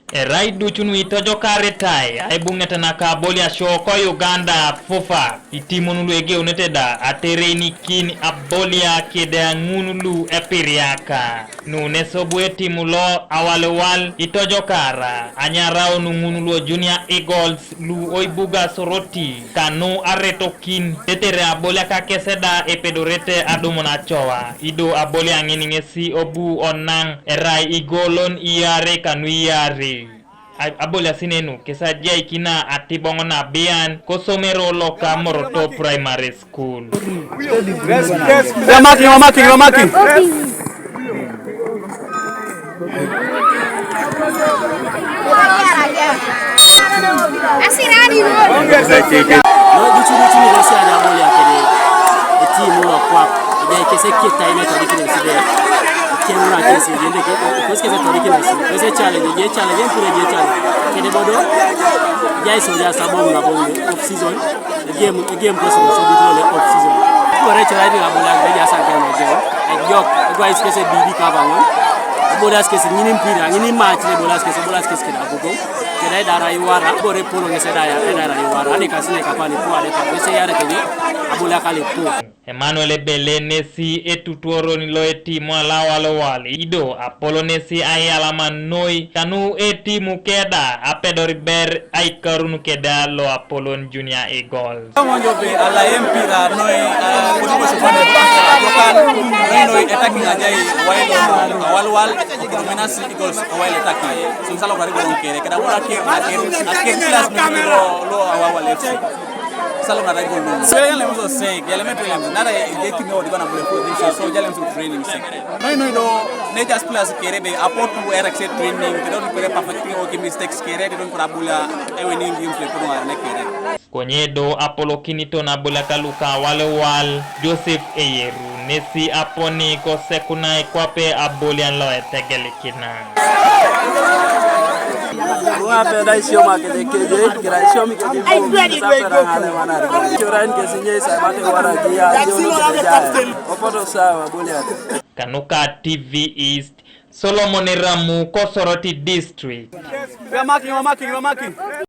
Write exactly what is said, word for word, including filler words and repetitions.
Erai duc nu itojokaritai aibuŋet naka aboliasio ko Uganda FUFA, itimun lu egeunete da atereinikin abolia kede ŋun lu epiriaka. Nu nesobu etimu lo Awalewal itojokara anyaraun ŋun lu Junior Eagles lu oibuga Soroti, kanu aretokin tetere aboliak kes da epedorete adumun acoa, ido abolia ŋin ŋesi obu onaŋ erai igolon iarei kanu iarei. A-, aboliasinenu kes ajaikina atiboŋ nabian kosomero loka Moroto Primary School. Remaking, remaking, remaking. No, ducu, ducu ni resi ada aboliak kede etimu lo kwap. Ejai kes ekitai ne todikin esi de. Kemura kesi, jende ke, kes kes todikin esi. Kes challenge, je challenge, empire je challenge. Kede bodo, jai so ja sabong na bong off season. Game, game kes so so bitro le off season. Kore chora di aboliak de ja sa game game. Ejok, ejok kes bidi kabangon. Bolas kes ŋin empira, ŋin match le bolas kes, bolas kes kede abugo. Kede dara iwara, bore polo ŋes daya, dara iwara. Ade kasine kapani po ade ka, ese yare kede, aboliak ale po. Emmanuel Ebele nesi etutuoron lo etimu lo Awalewal, ido apolo nesi aiyalama noi kanu etimu keda apedor ber aikarun keda lo Apolon Junior Eagles. Monjo be ala empira noi, ah, kuni ko sukwane jokan noi noi attacking ajai wailo Awalewal, kunu menasi Eagles wailo attacking. Sun salo gari gurung kere, keda mura kere, kere, kere plus lo, lo Awalewal F C. Salo na dai gol. So yale muso sek, yale me training. Nara je kini odi bana bule position. So yale muso training sek. No, no, no. Ne just plus kere be apotu era ke training. Pero no kere perfect o ke mistakes kere, pero no kura bula. Ewe ni ngi mse kono ara ne kere. Konye do apolo kiniton abula kaluka Awalewal Joseph Eyeru. Nesi aponi kosekunai kwape abolian lo etegelikina. Wape da isioma kede keje, kira isiomi kede. Ai, kweli, kweli, kweli. Kira in kesinye isa mate wara gia, jolo kede jaya. Opoto sawa, abolian. Kanuka T V East, Solomon Ramu, Kosoroti District. We are marking, we are marking, we are marking.